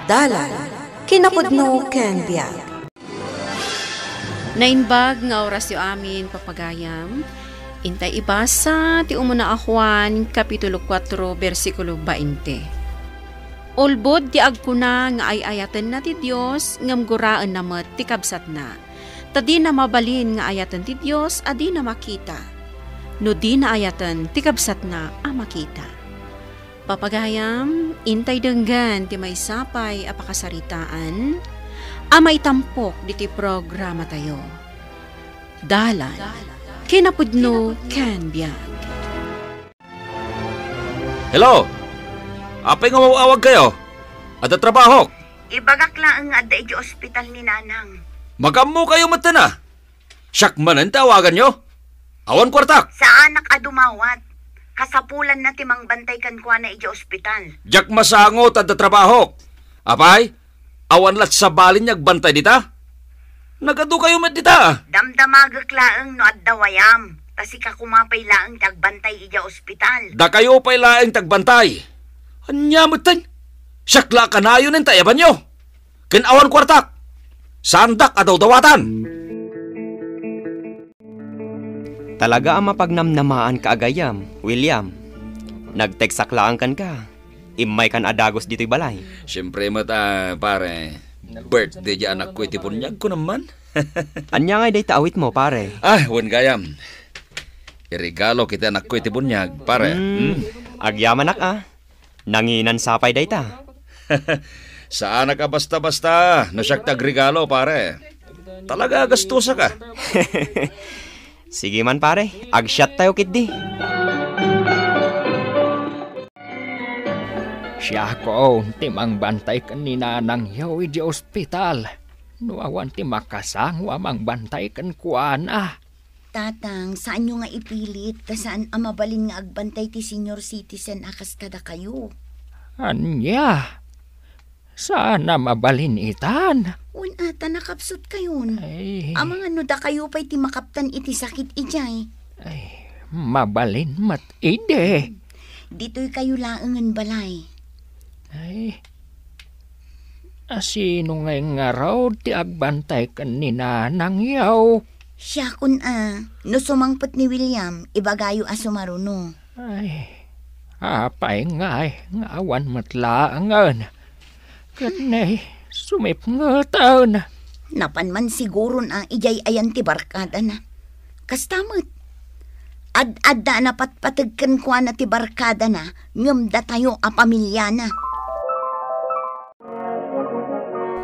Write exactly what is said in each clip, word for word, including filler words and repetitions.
Dalan, kinapudno ken biag. Naimbag nga orasyo amin, papagayam. Intay ibasa ti umuna a Juan, Kapitulo kuatro, bersikulo bainte. Ulbod ti agkuna nga ay-ayatenna ti Dios, ngem guraenna met ti kabsatna. Ta dina mabalin nga ayaten ti Dios a dina makita, no dina ayaten ti kabsatna a makita. Papagayam, intay denggen ti maysa pay a pakasaritaan a maitampok ditoy programatayo. Dalan, kinapudno ken biag. Hello! Apay nga umaw-awagkayo? Adda trabahok? Ibagak laeng nga adda idiay ospital ni Nanang. Magammokayo metten a? Siak manen ti awaganyo. Awan kuartak. Saanak a dumawat. Kasapulanna ti mangbantay kenkuana idiay ospital. Diak masango ta adda trabahok. Apay, awan latta sabali nga agbantay dita? Nagadukayo met dita. Damdamagek laeng no adda wayam, ta sika koma pay laeng ti agbantay idiay ospital. Dakayo pay laeng ti agbantay. Ania metten? Siak la a kanayonen ta ayabanyo. Ken awan kuartak. Saandak a dawdawatan. Talaga a mapagnamnamaanka a gayyem, William. Nag-textak laeng kenka. Immaykan a dagus ditoy balay. Siempre met a, pare. Birthday di anakko iti buniag, kunam man. Ania ngay dayta awitmo, pare? Ah, wen gayam. Iregalo iti anakko iti buniag, pare. Hmm. Hmm. Agyamanak a. Nanginan sapay dayta. Saanak a basta-basta no siak ti agregalo, pare. Talaga a gastusak a. Sige man, pare, agsiattayo ketdi. Siakon ti mangbantay ken ni nanangyo idiay ospital. No awan ti makasango a mangbantay kenkuana. Tatang, saanyo nga ipilit, ta saan a mabalin nga agbantay ti senior citizen a kas kadakayo. Ania? Saan a mabalin itan? Wen a, ta nakapsutkayon. Ay. Amangan no dakayo pay ti makaptan iti sakit idiay. Ay, mabalin met idi. Ditoykayo laengen balay. Ay, a sino ngay ngarud ti agbantay ken ni nanangyo? Siakon a, no sumangpet ni William, ibagayo a sumaruno. Ay, apay ngay nga awan met laengen? Ket ne, sumipngeten. Napan man siguron a idiay ayan ti barkadana. Kasta met, ad-adda a napatpateg kenkuana ti barkadana, ngem datayo a pamiliana.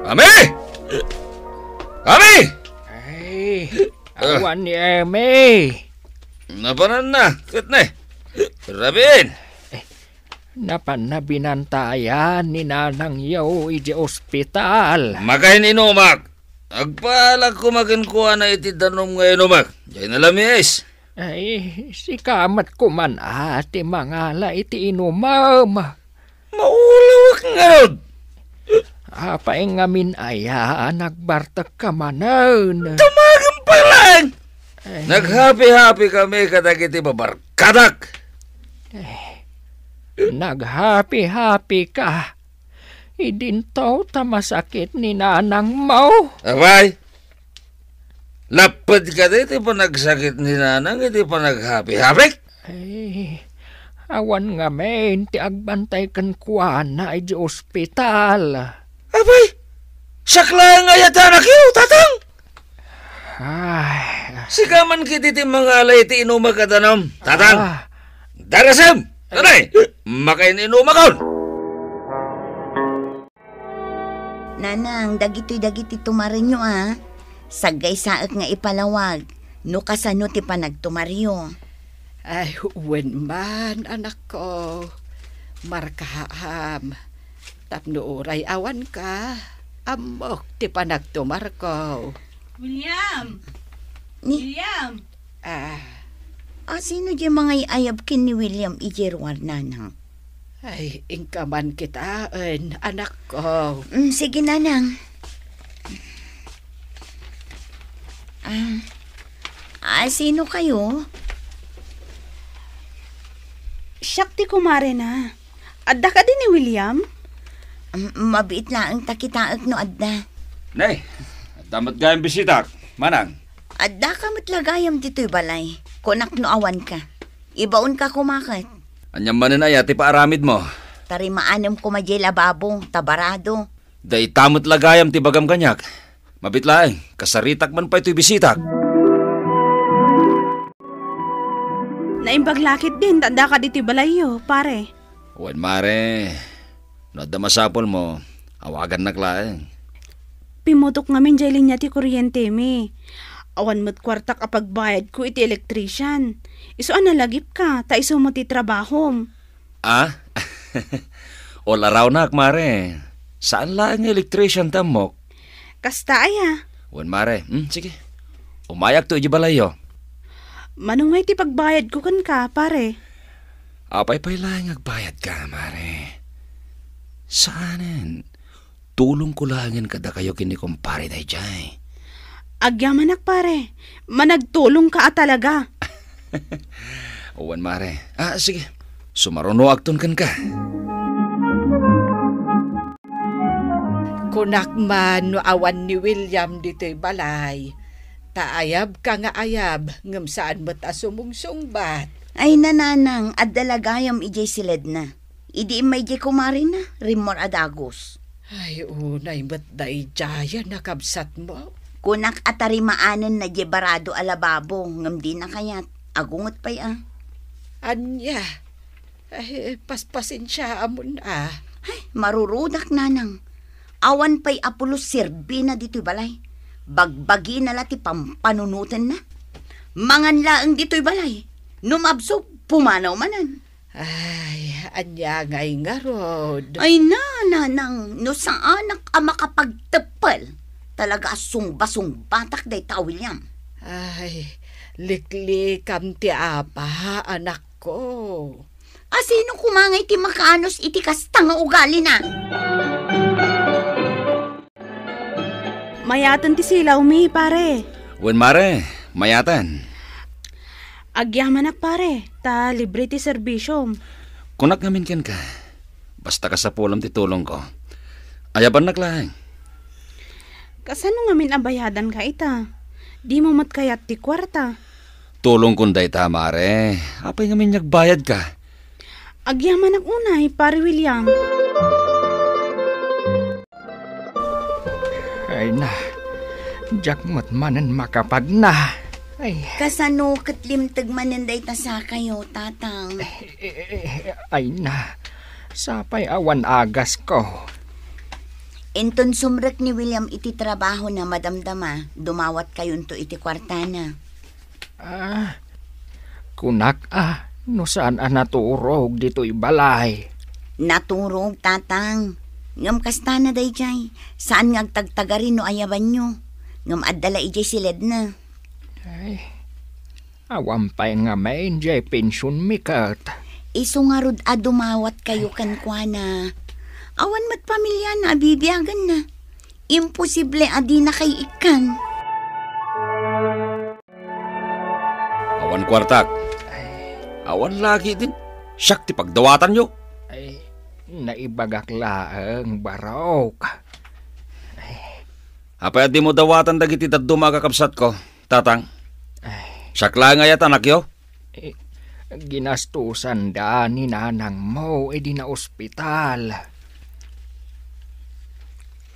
Ami! Ami! Ay, ah, awan ni Emi. Napananna, ket ne. Rabin! Eh, napanna binantayan ni nanangyo iti ospital. Makain-inumak. Agpaalak koma kenkuana iti danum nga inumek. Diay nalamiis. Ay, sika met koman a ti mangala iti inumem. Maulawak ngarud. Apay ngamin aya a nagbartekka manen? Dumagem pay laeng! Ay. Naghapi-hapi kami kadagiti babarkadak. Ay, naghapi-hapi ka. Idinto ta masakit ni nanangmo. Apay, lapped kadi ti panagsakit ni nanang iti panaghapi-hapik? Ay, awan ngamin ti agbantay kenkuana idiay ospital. Apay, siak laeng aya ti anakyo, tatang? Ay. Sika man ketdi ti mangala iti inumek a danum, tatang. Ah. Darasem! Ay. Kanay! Makain-inumakon! Nanang, dagitoy dagiti tumarenyo a. Saggaysaek nga ipalawag no kasano ti panagtumaryo. Ay, wen man, anakko. Markaam. Tapno uray awanka, ammok ti panagtumarko. William! Ni? William! Ah. A, sino diay mangay-ayab ken ni William idiay ruar, nanang? Ay, inka man kitaen, anakko. Mm, sige, nanang. Ah, ah, sino kayo? Siak ti kumarena. Adda kadi ni William? Mabiit laeng ta kitaek no adda. Nay, adda met gayam bisitak, manang. Adda ka met la gayam ditoy balay. Kunak no awan ka. Ibaon ka kumaket. Anya manen aya ti paaramid mo? Tarimaanem koma jay lababo, ta barado. Dayta met la gayam ti bagam kaniak. Mabiit laeng, kasaritak man pay toy bisitak. Naimbag lakit din, ta adda ka ditoy balayyo, pare. Wen, mare. No adda masapul mo, awagannak laeng. Pimutok ngamin jay linia ti kuryente mi. Awan met kuartak a pagbayad ko iti electrician. Isu a nalagip ka, ta isu met ti trabahom. Ah? Ol-arawnak, mare. Saan laeng nga electrician ti ammok. Kasta aya? Wen, mare. Hmm, sige. Umayak to iti balayyo. Mano ngay ti pagbayad ko kenka, pare? Apay pay laeng agbayad ka, mare? Saanen. Tulong ko laengen kadakayo ken ni kumpare daydiay. Agyamanak, pare. Managtulong ka a talaga. Wen, mare. Ah, sige. Sumarunoakton kenka. Kunak man no awan ni William ditoy balay, ta ayab ka nga ayab, ngem saan met a sumungsungbat. Ay, nanang, adda la gayam idiay siledna. Idi immay diay kumarina, rimmor a dagus. Ay, unay met daydiayen a kabsatmo. Kunak a tarimaanenna diay barado a lababo, ngem dina kayat. Agungot pay a. Ania? Ay, paspasensiaamon a. Ay, marurudak, nanang. Awan pay a pulos serbina ditoy balay. Bagbagina la ti pampanunotenna. Mangan laeng ditoy balay. No mabsog, pumanaw manen. Ay, ania ngay ngarud? Ay, nanang, no saanak a makapagteppel, talaga a sungba-sungbatak dayta a William. Ay, liklikam ti apa, anakko. A sino koma ngay ti makaanus iti kasta nga ugalina? Mayaten ti silawmi, pare. Wen, mare, mayaten. Agyamanak, pare, ta libre ti serbisiom. Kunak ngamin kenka, basta kasapulam ti tulongko. Ayabannak laeng. Kasano ngamin a bayadanka ita? Dimo met kayat ti kuarta? Tulongkon dayta, mare. Apay ngamin nga agbayadka? Agyamanak unay, Pare William. Ay na, diak met manen makapagna. Ay. Kasano ket limteg manen dayta sakayo, Tatang? Eh, eh, eh, ay na, sapay awan agasko. Inton sumrek ni William iti trabahona, madamdama, dumawatkayonto iti kuartana. Ah, kunak a, no saan a naturog ditoy balay. Naturog, Tatang. Ngem kastana daydiay, saan nga agtagtagari no ayabanyo. Ngem adda la idiay siledna. Ay, awan pay ngamin diay pensionmi ket. Isu ngarud a dumawatkayo kenkuana. Awan met pamiliana a bibiagenna. Imposible a dinakay ikkan. Awan kuartak. Ay. Awan lagi din. Siak ti pagdawatanyo. Ay, naibagak laeng, barok. Ay. Apay a dimo dawatan dagiti dadduma a kakabsatko, Tatang? Ay. Siak laeng aya ti anakyo? Eh, ginastosanda ni nanangmo idi naospital.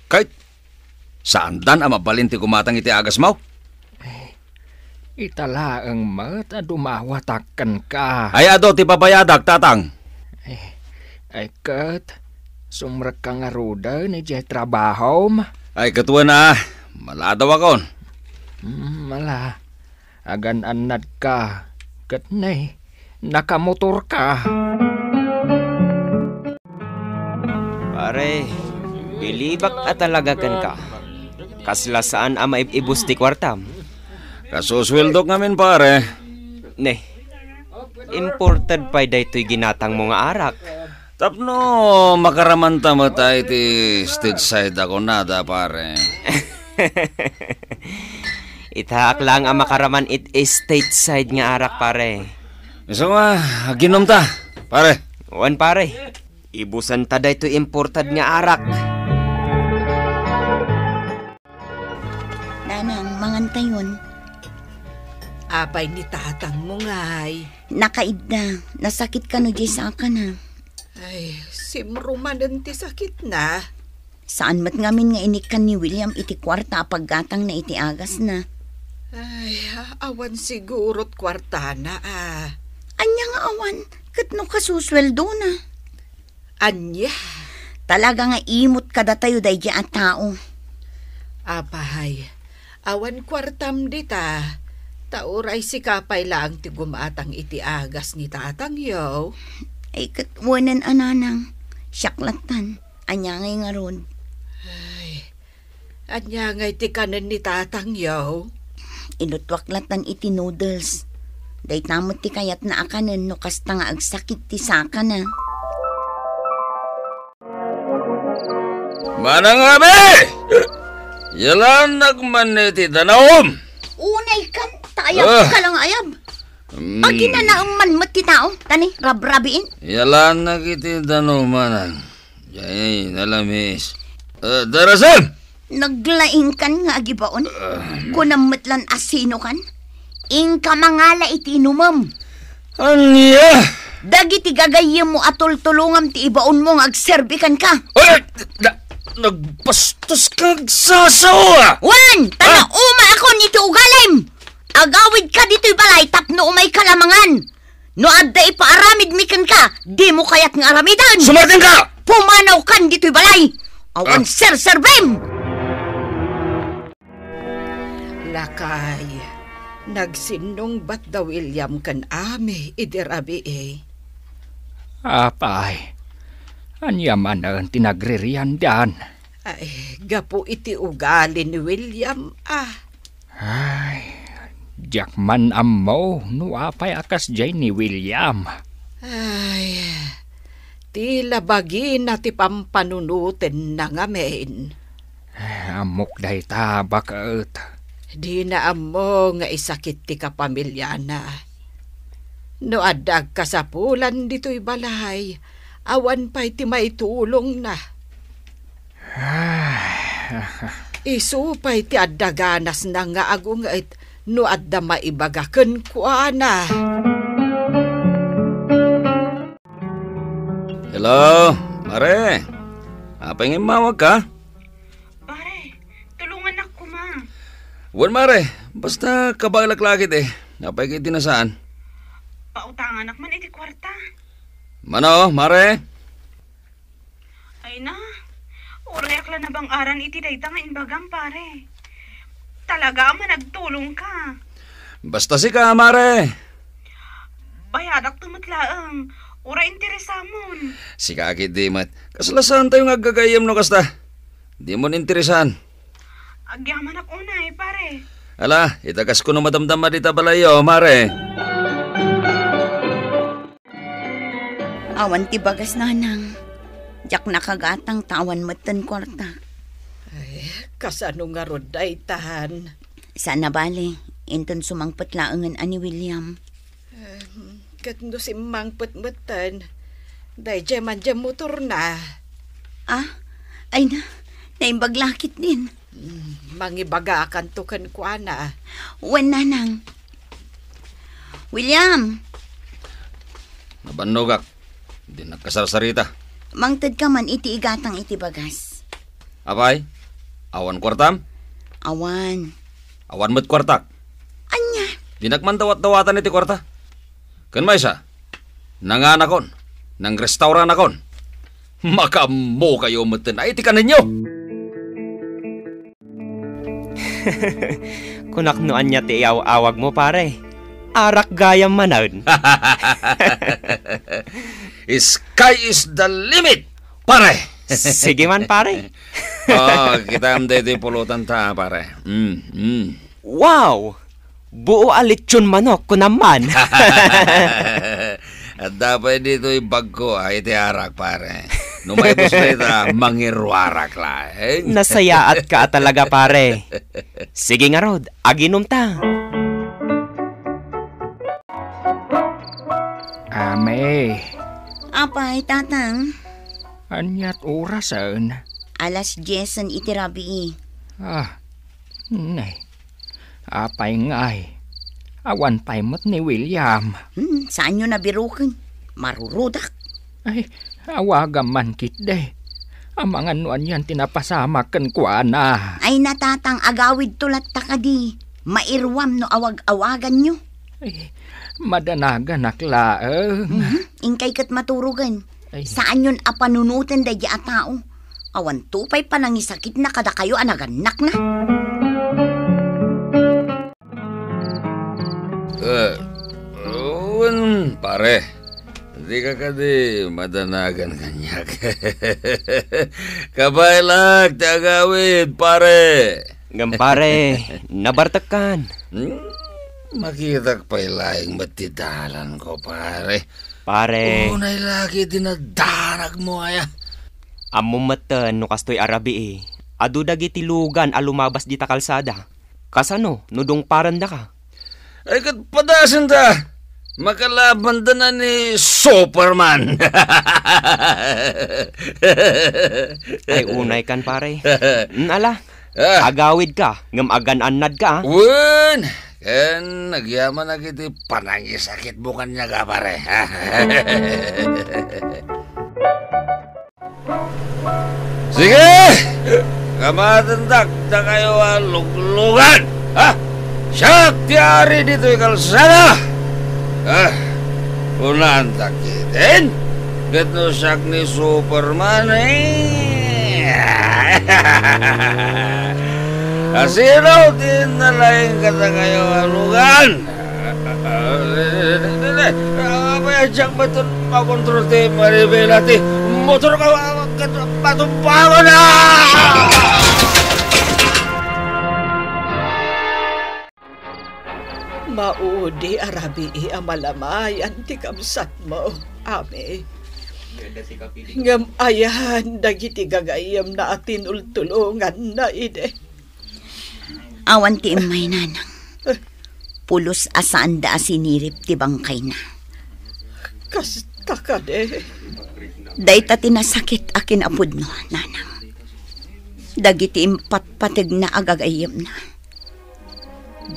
Kay, saandan a mabalin ti gumatang iti agasmo? Ay, ita laeng met a dumawatak kenka. Ay, adu ti babayadak, Tatang. Ay, ay, ket, sumrekka ngaruden idiay trabahom? Ay, ket wen a, maladawakon. Hmm, mala. Agan-annadka, ket ne, nakamotorka. Pare, bilibak a talaga kenka. Kasla saan a maib-ibus ti kuartam. Kasusweldok ngamin, pare. Ne, imported pay daytoy ginatangmo nga arak. Tapno makaramanta met iti stage side a kunada, pare. Itaak lang a makaraman it stage side nga arak, pare. Isu nga, aginom ta, pare. Wen, pare. Ibusanta daytoy imported nga arak. Nanang, mangantayon. Apay ni tatangmo ngay? Nakaidda. Nasakit kano diay sakana. Ay, simrumanen ti sakitna. Saan met ngamin nga inikkan ni William iti kuarta a paggatangna iti agasna. Ay, awan sigurot kuartana, a. Ania nga awan? Ket no kasusueldona? Ania? Talaga nga imot kadatayo daydiay a tao. Apay, awan kuartam dita, ta uray sika pay laeng ti gumatang iti agas ni tatangyo. Ay, ket wen a, nanang, siak lattan. Ania ngay ngarud? Ay, ania ngay ti kanen ni tatangyo? Ilutuak lattan iti noodles. Dayta met ti kayatna a kanen no kasta nga agsakit ti sakana. Manang Abi! Yalannak man iti danum! Unay kan, ta ayab Ah. ka lang ayab. Mm. Aginanaem man met ti tao, tani, rabrabiin. Yalannak iti danum, manang. Jay, nalamis. Eh, Darasem! Naglaingkan nga agibaon. Ah. Kunam met lan a sinokan. Inka mangala iti inumem. Ania? Dagiti gagayyemmo a tultulongam ti ibaonmo nga agserbi kenka. Ay, na, nagbastos ka, agsasawa! Wen, ta Ah! naumaakon iti ugalim! Agawidka ditoy balay tapno umayka la mangan. No adda ipaaramidmi kenka, dimo kayat nga aramiden. Sumartenka! Pumanawkan ditoy balay! Awan Ah. serserbim! Lakay, nagsinnungbat da William ken Ami idi rabii. Apay, ania manen ti nagririandan? Ay, gapu iti ugali ni William, ah. Ay, diak man ammo no apay a kasdiay ni William. Ay, ti labagina ti pampanunotenna ngamin. Ay, ammok dayta, baket. Dina ammo nga isakit ti kapamiliana. No adda agkasapulan ditoy balay, awan pay ti maitulongna. Isu pay ti adda ganasna nga agunget no adda maibaga kenkuana. Hello, Mare. Apay nga immawagka? Pare, tulongannak koma. Wen, Mare. Basta kabaelak la ketdi. Apay ket ti nasaan? Pautanganak man iti kuarta. Mano, Mare? Ay na, urayak la nabang-aran iti dayta nga imbagam, pare. Talaga a managtulongka. Basta sika, Mare. Bayadak to met laeng. Uray interesamon. Sika ketdi met. Kasla saantayo nga aggagayyem no kasta. Dimon interesan. Agyamanak unay, pare. Ala, itagasko no madamdama dita balayyo, Mare. Awan ti bagas, nanang. Diak nakagatang ta awan metten kuarta. Ay, kasano ngarud daytan? Saan a bale, inton sumangpet laengen a ni William. Em, ket no simmangpet metten, daydiay man diay motorna. Ah, ay na, naimbag la ketdin. Hmm, mangibagakanto kenkuana. Wen, nanang. William! Nabannogak. Dinak kasarsarita. Mangtedka man iti igatang iti bagas. Apay? Awan kuartam? Awan. Awan met kuartak. Ania? Dinak man dawat-dawatan iti kuarta. Ken maysa, nanganakon, nangrestauranakon. Makaammokayo metten ay ti kanenyo. Kunak no ania ti iyaw-awagmo, pare. Arak gayam manen. Sky is the limit, pare. Sige man, pare. Oh, kitam daytoy pulotanta, pare. Mm, mm. Wow! Buo a lechon manok, kunam man. Adda pay ditoy bagko, ay, iti arak, pare. No maibus dayta, mangiruarak laeng. Nasayaatka a talaga, pare. Sige ngarud, aginom ta. Ame. Apay, tatang? Aniat orasen? Alas diesen iti rabii. Ah, ne. Apay ngay? Awan pay met ni William. Hmm, saanyo nabiroken. Marurudak. Ay, awagam man ketdi. Amangan no anian ti napasamak kenkuana. Ay, natatang, agawidto latta kadi. Mairuam no awag-awaganyo. Ay, madanaganak laeng. Mhm. Inkay ket maturogen. Ay. Saanyon a panunoten daydi a tao. Awanto pay panangisakitna kadakayo a nagannakna. Eh, wen, pare. Dika kadi madanagan kaniak. Kabaelak ti agawid, pare. Ngem, pare, nabartekkan. Hmm, makitak pay laeng met ti dalanko, pare. Pare. Unay la ket ti nadanagmo aya. Ammom metten no kastoy a rabii, adu dagiti lugan a lumabas dita kalsada. Kasano no dungparendaka? Ay, ket padasenta. Makalabandana ni Superman. Ay, unaykan, pare. Mm, ala, Ah. Agawidka, ngem agan-annadka, ah. Wen, ken agyamanak iti panangisakitmo kaniak, pare. Sige! Kamatendak dakayo a luglugan! Ha? Siak ti ari ditoy kalsada! Ah, kunantak ketdin, ket no siak ni Superman, eh. Asino ti nalaing kadakayo a lugan? Apay, diak met makontrol ti manibela ti motor ko, ket matumbangon, ah! Maudi a rabii a malamayan ti kabsatmo, Ami. Ngem ayan dagiti gagayyemna a tinultulonganna idi. Awan ti immay, Nanang. Pulos a saanda a sinirip ti bangkayna. Kasta kadi? Dayta ti nasakit a kinapudno, Nanang. Dagiti impatpategna a gagayyemna.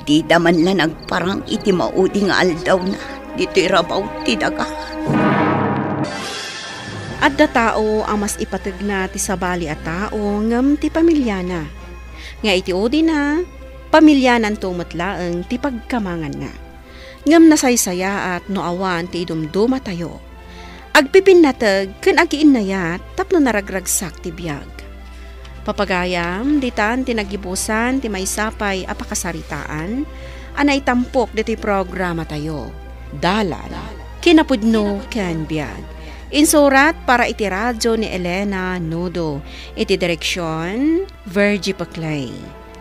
Dida man la nagparang iti maudi nga aldawna ditoy rabaw ti daga. Adda tao a mas ipategna ti sabali a tao ngem ti pamiliana, nga iti udina, pamiliananto met laeng ti pagkamanganna. Ngem nasaysayaat no awan ti idumdumatayo. Agpipinnateg ken agiinnayat tapno naragragsak ti biag. Papagayam, ditan ti naggibusan ti maysa pay a pakasaritaan a naitampok ditoy programatayo, Dalan, Kinapudno ken Biag. Insurat para iti radio ni Elena Nudo, iti direksion, Virgie Paclay.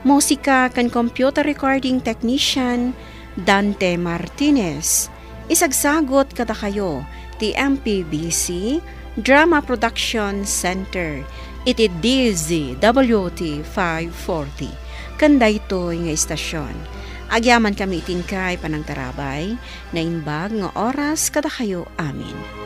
Musika ken computer recording technician, Dante Martinez. Isagsagot kadakayo ti M P B C Drama Production Center iti D Z W T five forty. Ken daytoy nga istasion, agyamankami iti inkay panangtarabay, naimbag nga oras kadakayo amin.